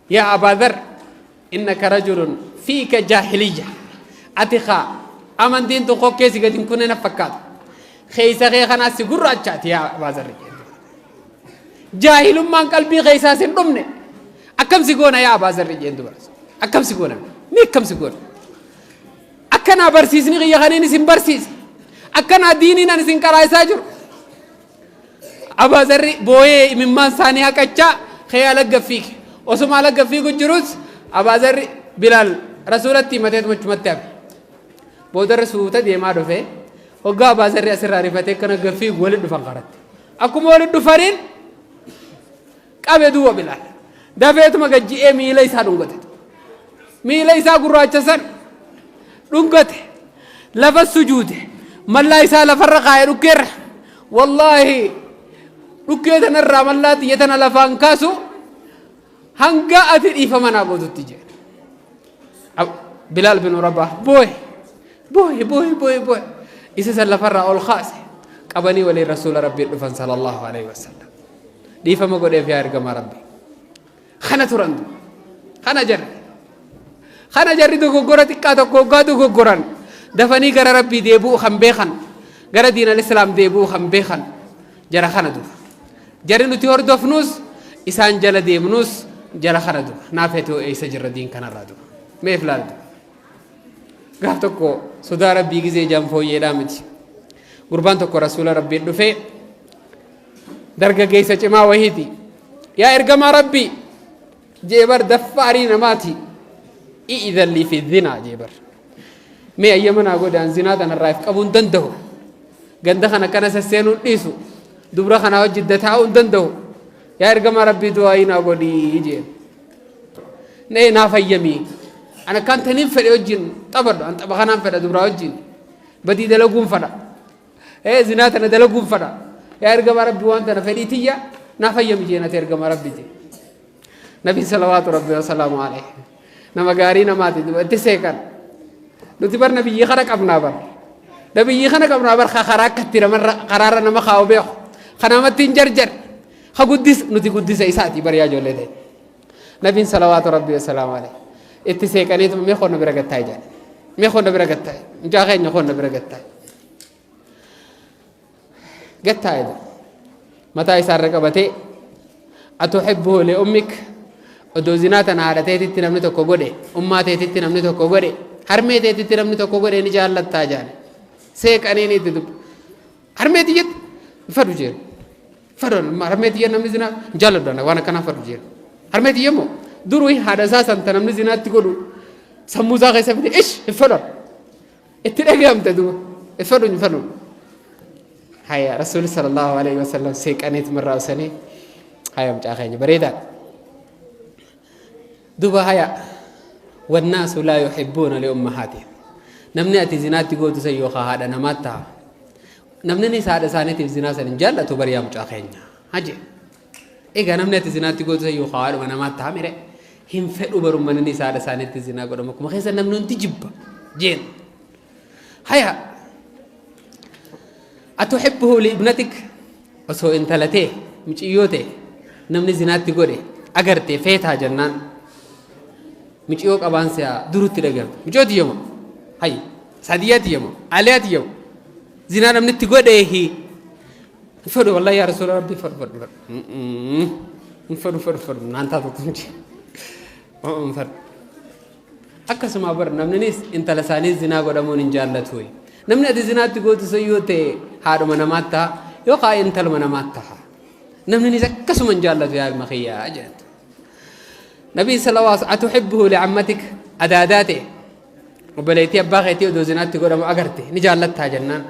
Yaa Abaa Dharr innaka rajulun fiika jaahiliyya ati kaa amantiin tun kokkee si gadi hin kunne na fakkaata keessa kee kanaa si gurraachaati yaa Abaa Dharr jeen. Jaahilummaan qalbii keessaa sin dhumne akkam si goona yaa Abaa Dharr jeen dubara akkam si goona mee akkam si goona akkanaa barsiisni kiyya kaniin isin barsiise akkanaa diiniin an isin qaraa'isaa jiru Abaa Zarri booyee imimmaan isaanii haqachaa ka'ee alagga fiige. Osuma alagga fiigu jirus Abaa Zarri Bilaal Rasuulatti himateetuma achumatti hafe. Boodarra suuta deemaa dhufe. Hoggaa Abaa Zarri asirraa rifatee akkana gad fiigu walitti dhufan karatti. Akkuma walitti dhufaniin qabe duuba Bilaal. Dafeetuma gad ji'ee miila isaa dhungate. Miila isaa gurraacha san dhungate. Lafa sujuude. Mallaa isaa lafarra kaa'e dhukkeerra. Wallaahi dhukkee tanarraa mallaa xiyya tana lafaan kaasu hanga ati dhiifama naa gootutti jedhe. Bilaal bin Rabaa booye booye booye booye booye isa san lafarraa ol kaase qabanii waliin rasuula rabbii dhufan sallallahu alaihi wasallam. Dhiifama godheef yaa ergamaa rabbii. Kana turan kana jarri. Kana jarri dogoggora xiqqaa tokko hoggaa dogoggoran dafanii gara rabbii deebi'uu kan beekan gara diin al-islaam deebi'uu kan beekan jara kana duuba. Jarri nuti hordofnus isaan jala deemnus jara kana duuba. Naaf hetoo eessa jirra diin kanarraa duuba. Meef laal duuba. Gaaf tokko sodaa rabbii gizee jaan fooyyeedhaa miti. Gurbaan tokko rasuula rabbii dhufee dargaggeessa cimaa wahiiti. Yaa ergamaa rabbii jee bar daffaarii namaati. I'idhan lii fi zinaa jee bar. Mee ayyama naa godhe an zinaa tanarraa if qabuu hin danda'u. Ganda kana akkana sasseenuu hin dhiisu. Dubra kanaa wajji dataa'uu hin danda'u. Yaa ergamaa rabbii du'aayii naa godhii jeen. Nee naaf hayyamii. An akkaan taniin fedhe wajjin taphadhu. An tapha kanaan fedha dubraa wajjin. Badii dalaguun fedha. Ee zinaa tana dalaguun fedha. Yaa ergamaa rabbii waan tana fedhii tiyya naaf hayyami jeen ati ergamaa rabbii jeen. Nabiin salawaatu rabbii wasalaamu alayhi. Nama gaarii namaati itti seeqan. Nuti bar nabiyyii kana qabnaa bar. Nabiyyii kana qabnaa bar karaa akkatti namarra karaarra nama kaa'u beeku. Ka namatti hin jarjar. Ka guddis nuti guddisa isaati bar yaa ijoollee ta'e. Nabiin salawaatu rabbii wasalaamu alayhi. Itti seeqaniitu mee koonna bira gattaa jedhan. Mee koonna bira gattaa. Mucaa keenya koonna bira gattaa. Gattaa jedha. Mataa isaarra qabatee atuhibbuhu li ummik odoo zinaa tana haadha teetitti namni tokko godhe ummaa teetitti namni tokko godhe harmee teetitti namni tokko godhe ni jaallattaa jaale seeqanii ni itti dubbu harmee tiyyatti fadhu jeen fadhu harmee tiyya namni zinaa hin jaalladhu waan akkanaa fadhu jeen harmee tiyya immoo duruu haadha isaa santa namni zinaatti godhu sammuu isaa keessa fide ish hin fedhan itti dhaga'amte duuba hin fedhu hin fedhu haya rasuulli sallallahu alaihi wasallam seeqaniit mirraa usanii haya mucaa keenya bareedaa duuba haya wannaasu laa yuhibbuuna liummahaatihim namni ati zinaatti gootu san yookaan haadha namaatti ta'a namni nis haadha isaaniitiif zinaa san hin jaallatu bariyaa mucaa keenya haje Egaa namni ati zinaatti gootu san yookaan haadhuma namaatti ta'a mire hin fedhu barumman inni haadha isaaniitti zinaa godhamu akkuma keessa namni hundi jibba jeen. Haya atuhibbuhu liibnatik osoo intala tee miciyyoo tee namni zinaatti godhe agarte feetaa jennaan miciyyoo qabaan si'a durutti dhagahame miciyyoo tiyyamoo hayya sadiyaa tiyyamoo aliyaa tiyyamoo zinaa namni itti godheehi Hin fedhu wallahi yaa rasuula rabbii fedhu fedhu fedhu. Hin fedhu fedhu fedhu naan taatu tun jee. Hin fedhu. Akkasuma bar namninis intala isaanii zinaa godhamuun hin jaallatu. Namni ati zinaatti gootu sun yoo ta'e haadhuma namaatti ta'a yookaan intaluma namaatti ta'a. Namninis akkasuma hin jaallatu yaa ilma kiyyaa jedhan. Nabii sallallahu atuhibbuhu li'ammatik adaadaa ta'e obboleettii abbaa keetii odoo zinaatti godhamu agarte ni jaallattaa jennaan.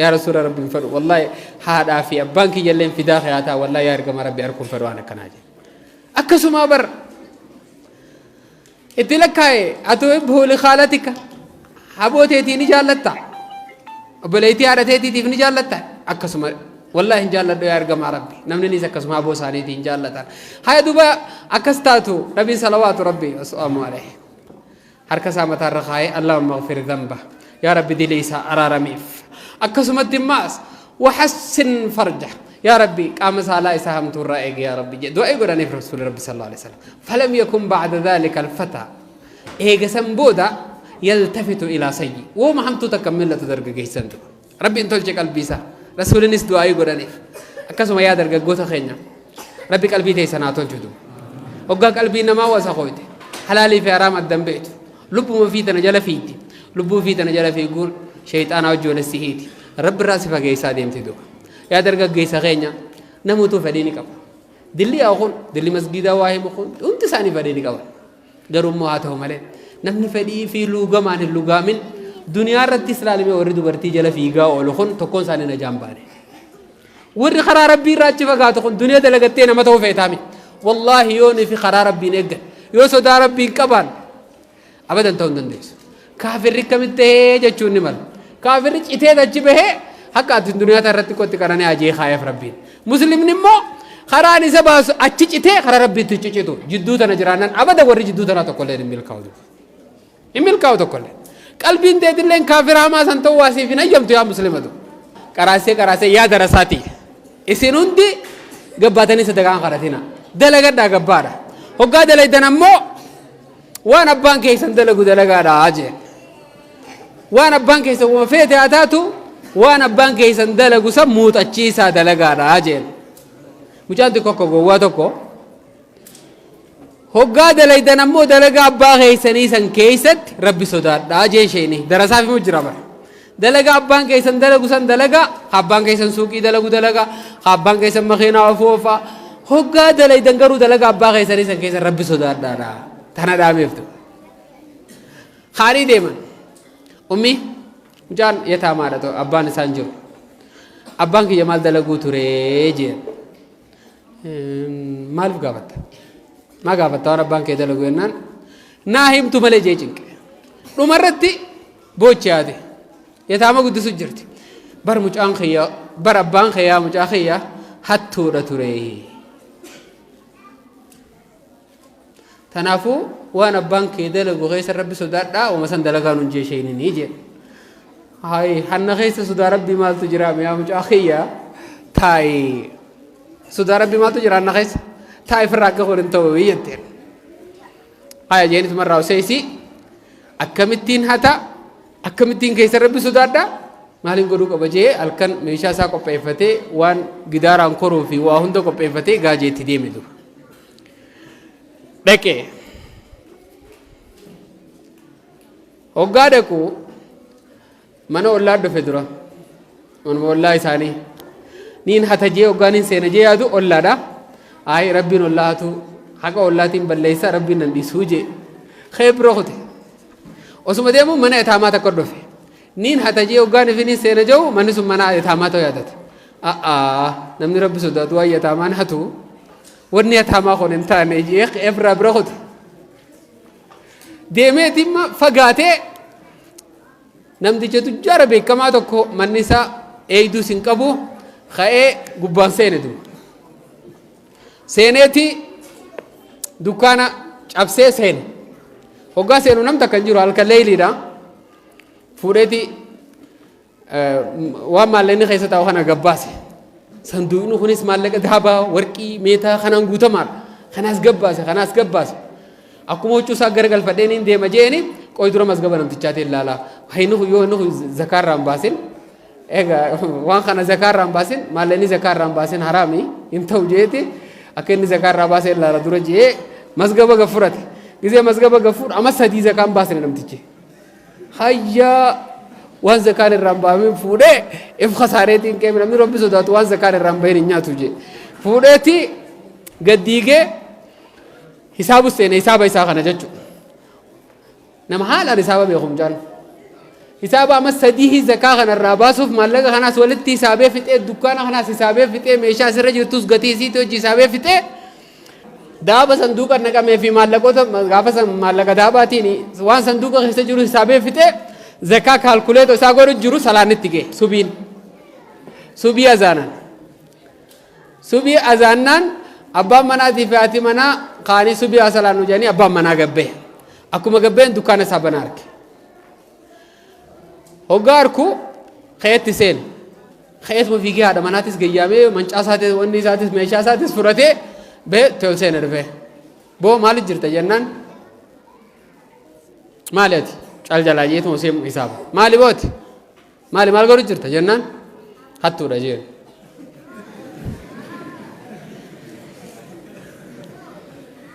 Yaa rasuula rabbi hin fedhu wallahi haadhaa fi abbaan kiyya illee fidaa kee haa ta'a wallahi yaa ergama rabbi arguu hin fedhu waan akkanaa jedhe. Akkasumaa bar itti lakkaa'e atuhibbuhu likhaalatika haboo teetii ni jaallatta obboleettii haadha teetiitiif ni jaallatta akkasuma wallahi hin jaalladhu yaa ergamaa rabbi namni nis akkasuma haboo isaaniitii hin jaallatan haya duba akkas taatu nabiin salawaatu rabbi wasalaamu alayhi Harka isaa mataarra kaayee Allahumma ighfir dhanba yaa Rabbi dilii isaa araaramiif. Akkasumatti immaas wahassin farja Yaa Rabbi, qaama saalaa isaa hamtuu irraa eegi yaa Rabbi jedhe. Du'aa'ii godhaniif Rasuulli Rabbi sallallahu alaihi wasallam. Falam yakun ba'da dhaalika al-fataa. Eega san booda yaltafitu ilaa sayyi. Wooma hamtuu takka hin mil'atu dargaggeessan du'a. Rabbiin tolche qalbii isaa. Rasuulinis du'aa'ii godhaniif. Akkasuma yaa dargaggoota keenya. Rabbi qalbii teessan haa tolchu du'a. Hoggaa qalbii namaa wasakooyte. Halaalii fi haraam addan beektu. Lubbuma fii tana jala fiigdi. Lubbuu fii tana jala fiiguun sheyxaanaa wajji wal si hiiti. Rabbi irraa si fageessaa deemti duuba. Yaa dargaggeessa keenya namuutuu fedhii ni qaba. Dilli yaa'u kun, dilli masgiidaa waa himu kun hundi isaanii fedhii ni qaban. Garuu immoo haa ta'u malee namni fedhii fi luugamaan hin lugaamin duniyaa irratti islaalimee warri dubartii jala fiigaa oolu kun tokkoon isaanii najaan baane. Warri karaa Rabbii irraa achi fagaatu kun duniyaa dalagattee nama ta'uu feetaami. Wallaahi yoo nuyi fi karaa Rabbiin eeggan yoo sodaa Rabbiin qabaan abadan ta'uu hin dandeessu. Kaafirri akkamitti ta'ee jechuun ni mala. Kaafirri citee achi bahee akka ati duniyaa irratti qotti qaranii ajee kaayeef Rabbiin. Muslimni immoo karaan isa baasu achi citee karaa Rabbiitti cicitu jidduu tana jiraannan abada warri jidduu tanaa tokkollee hin milkaa'u. Hin milkaa'u tokkollee. Qalbiin teetilleen kaafira hamaa san ta'uu waa siif hin hayyamtu yaa muslimatu. Qaraasee qaraasee yaa darasaati. Isin hundi gabbaatanii sadaqaan kadhatina. Dalagadhaa gabbaadha. Hoggaa dalaydan ammoo waan abbaan keessan dalagu dalagaadha jeen. Waan abbaan keessan wama feete haa taatu waan abbaan keessan dalagu san muuxachiisaa dalagaadha jeen. Mucaan xiqqoo akka gowwaa tokko Hoggaa dalaydan ammoo dalagaa abbaa keessanii san keessatti Rabbi sodaadhaa jee isheeni. Darasaaf himu jira bara. Dalagaa abbaan keessan dalagu san dalagaa, ka abbaan keessan suuqii dalagu dalagaa, ka abbaan keessan makiinaa ofu oofaa. Hoggaa dalaydan garuu dalagaa abbaa keessanii san keessa Rabbi sodaadhaadha. Tana dhaameeftu. Kaanii deeman. Ummi mucaan yataamaadha abbaan isaan jiru. Abbaan kiyya maal dalaguu turee jeen. Maaliif gaafatta? Maa gaafatta waan abbaan kee dalagu jennaan naa himtu malee jee cinqe. Dhumarratti boochi haate. Yataama guddisu jirti. Bar mucaan kiyya bar abbaan kiyyaa mucaa kiyya hattuudha ture. Tanaafuu waan abbaan kee dalagu keessa rabbi sodaadhaa wama san dalagaa nun jee isheeninii jee. Hayi hanna keessa sodaa rabbii maaltu jira miyaa mucaa kiyya taayi sodaa rabbii maaltu jira hanna keessa taayi firraa akka kun hin ta'u jetteen. Haya jeenis marraa useesi akkamittiin hata akkamittiin keessa rabbi sodaadhaa maaliin godhuu qaba jee halkan meeshaa isaa qopheeffatee waan gidaaraan koruu fi waa hunda qopheeffatee gaajeetti deeme dura. Dhaqe. Hoggaa dhaqu mana ollaa dhufe dura. Manuma ollaa isaanii. Niin hata jee hoggaa niin seena jee yaadu ollaadha. Ayi rabbiin ollaa hatu haqa ollaatiin balleessa rabbiin nan dhiisuu jee. Kee bira kute. Osuma deemu mana etaamaa takka dhufe. Niin hata jee hoggaan ifi niin seena jedhu manni sun mana yataamaa ta'uu yaadate. A'aa namni rabbi sodaatu waan yataamaan hatu wanni yataamaa kun hin taane jee efraa bira kute. Deemeeti imma fagaatee namticha tujjaara beekamaa tokko manni isaa eeyduus hin qabu ka'ee gubbaan seene duuba. Seeneeti dukkaana cabsee seene. Hoggaa seenu nam takka hin jiru halkan leeyliidha. Fuudheeti waan maallaqni keessa taa'u kana gabbaase. Sanduuqni kunis maallaqa dahabaa, warqii, meetaa kanaan guutamaadha. Kanaas gabbaase, kanaas gabbaase. Akkuma huccuu isaa garagalfadhee niin deema jeeni qoy dura mazgaba namtichaatiin ilaalaa. Inni kun yoo inni kun zakaa irraa hin baasin egaa waan kana zakaa irraa hin baasin maallaqni zakaa irraa hin baasin haraami hin ta'u jeeti akka inni zakaa irraa baasee ilaala dura jee mazgaba gaffurate. Gizee mazgaba gaffuudhu amma sadii zakaa hin baasne namtichi. Hayyaa waan zakaan irraa hin baamin fuudhee if kasaareetiin qeeme namni rabbi sodaatu waan zakaan irraa hin bahin hin nyaatu jee. Fuudheeti gad diigee hisaabu seene hisaaba isaa kana jechuudha. Nama haalaan hisaaba beeku mucaan. Hisaaba amma sadii zakaa kana irraa baasuuf maallaqa kanaas walitti hisaabee fixee dukkaana kanaas hisaabee fixee meeshaa asirra jirtus gatii isiitti hojii hisaabee fixee Daaba sanduuqa naqamee fi maallaqoota gaafa san maallaqa daabaatiin waan sanduuqa keessa jiru hisaabee fixee zakaa kaalkuleetoo isaa godhu jiru salaanni itti ga'e subiin. Subii azaanan. Subii azaannaan abbaan manaatii fi haati manaa kaanii subii haa salaannu jedhanii abbaan manaa gabbee. Akkuma gabbeen dukkaana isaa banaa arge. Hoggaa arku keetti seene. Ka'eetuma fiigee haadha manaatis gayyaamee mancaa isaatis wanni isaatis meeshaa isaatis fudhatee bee tol seena dhufee. Boo maali jirta jennaan maali ati cal jalaa jeetuma seemu hisaaba. Maali booti? Maali maal godhu jirta jennaan hattuudha jeen.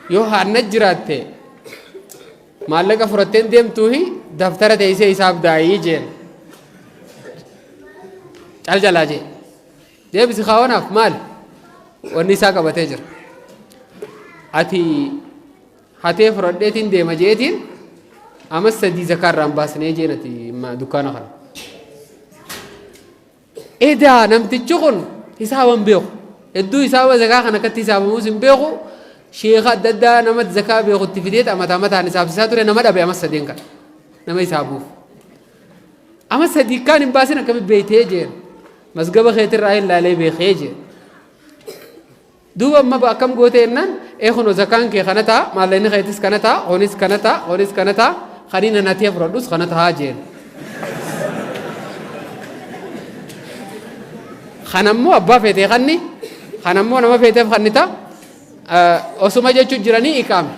Yoo haadna jiraatte maallaqa fudhatteen deemtuuhi daftara teessee hisaab daayii jeen. Cal jalaa jee. Deebisi kaawwanaaf maali? Wanni isaa qabatee jira. Ati hatee fudhadheetiin deema jeetiin amas sadii zakaa irraa hin baasnee jeen ati dukkaana kana. Edaa namtichi kun hisaaba hin beeku. Hedduu hisaaba zakaa kana akkatti hisaabamus hin beeku. Sheeka adda addaa nama zakaa beeku itti fideet amata amataan hisaabsisaa ture nama dhabe amas sadeen kana. Nama hisaabuuf. Ama sadii kaan hin baasin akkami beeytee jeen. Masgaba keetirraa hin laalee beekee jeen. Duuba amma akkam goote jennaan ee kunoo zakaan kee kana ta'a maallaqni keetis kana ta'a kunis kana ta'a kunis kana ta'a kaniin an hatee fudhadhus kana ta'a jeen. Kanammoo abbaa feetee kanni kanammoo nama feeteef kannita osuma jechuun jiranii iqaame.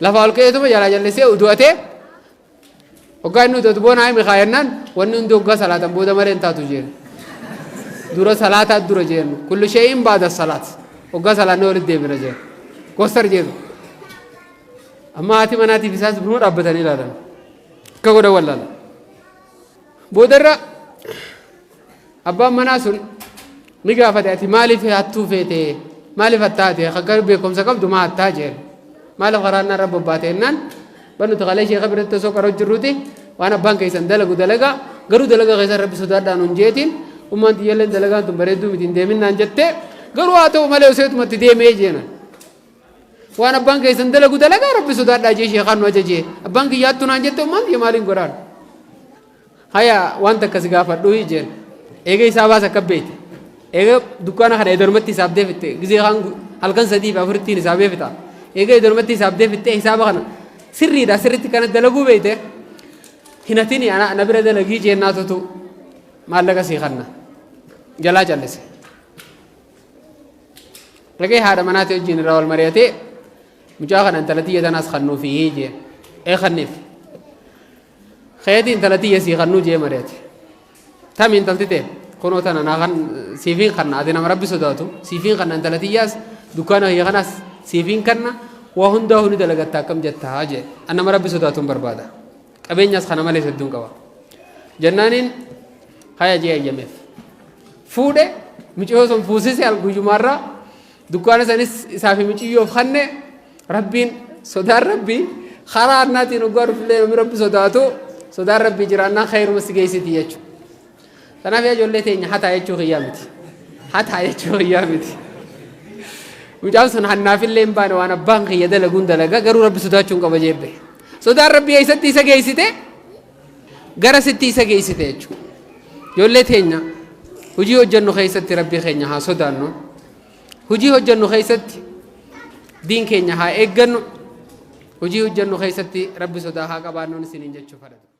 Lafa ol ka'eetuma jalaa jallisee udu'atee Hoggaa inni udu'atu boona himi kaayannaan wanni hundi hoggaa salaatan booda malee hin taatu jeen. Dura salaataa dura jeen. Kullu shay'in baada salaat. Hoggaa salaannee walitti deebina jeen. Kostar jeetu. Amma haati manaatiif isaas biruma dhaabbatanii ilaalan. Akka godhan wallaala. Boodarra abbaan manaa sun ni gaafate ati maaliif hattuu feete maaliif hattaate akka beekumsa qabdu maa hattaa jeen maaliif karaa narra bobbaate jennaan bar nuti kalee sheeka biratti osoo qaroo jirruuti waan abbaan keessan dalagu dalaga garuu dalaga keessan rabbi sodaadhaan hun jeetiin ummaan tiyyalleen dalagaan tun bareedduu miti hin deeminnaan jette garuu haa ta'u malee osoo itti deemee jeena waan abbaan keessan dalagu dalagaa rabbi sodaadhaa jee sheekaan nu ajajee abbaan kiyyaattu naan jette ummaan tiyya maaliin godhaan Haya waan takka si gaafadhu jeen. Eega isaa baas akka beekte. Eega dukkaana kana edarumatti hisaabdee fitte. Gizee kaan halkan sadii fi afurittiin hisaabee fixa. Eega edarumatti hisaabdee fitte hisaaba kana sirriidha sirritti kana dalaguu beekte. Hin hatini ana na bira dalagii jeennaa tutu maallaqa sii kanna. Jalaa callise. Dhaqee haadha manaati wajjin irraa wal mari'atee mucaa kana intala tiyya tanaas kannuufi jeen. Ee kanniif. Keeti intala tiyya sii kannuu jee mari'ate. Tami intalti tee kunoo tana naa kan siifiin kanna ati nama rabbi sodaatu siifiin kanna intala tiyyaas dukkaana kiyya kanaas siifiin kanna waa hundaa huni dalagatta akkam jettaa jee an nama rabbi sodaatuun barbaada. Qabeenyaas kana malees hedduun qaba. Jennaaniin haya jee ayyameef. Fuudhe miciyoo sun fuusise guyyumaarraa Dukkaana sanis isaa fi miciyyoof kanne. Rabbiin sodaan rabbii karaa annaatiin hoggaa dhufillee namni rabbi sodaatu sodaan rabbii jiraannaan khayruma si geessiti jechuudha. Kanaaf yaa ijoollee teenya hataa jechuu kiyyaa miti. Hataa jechuu kiyyaa miti. Mucaan sun hannaafillee hin baane waan abbaan kiyya dalaguun dalaga garuu rabbi sodaachuun qaba jeebbe. Sodaan rabbii eessatti isa geessite? Gara sitti isa geessite jechuudha. Ijoollee teenya hojii hojjennu keessatti rabbii keenya haa sodaannu. Hojii hojjennu keessatti diin keenya haa eeggannu. Hojii hojjennu keessatti rabbi sodaa haa qabaannuun isiniin jechuu fadhatu.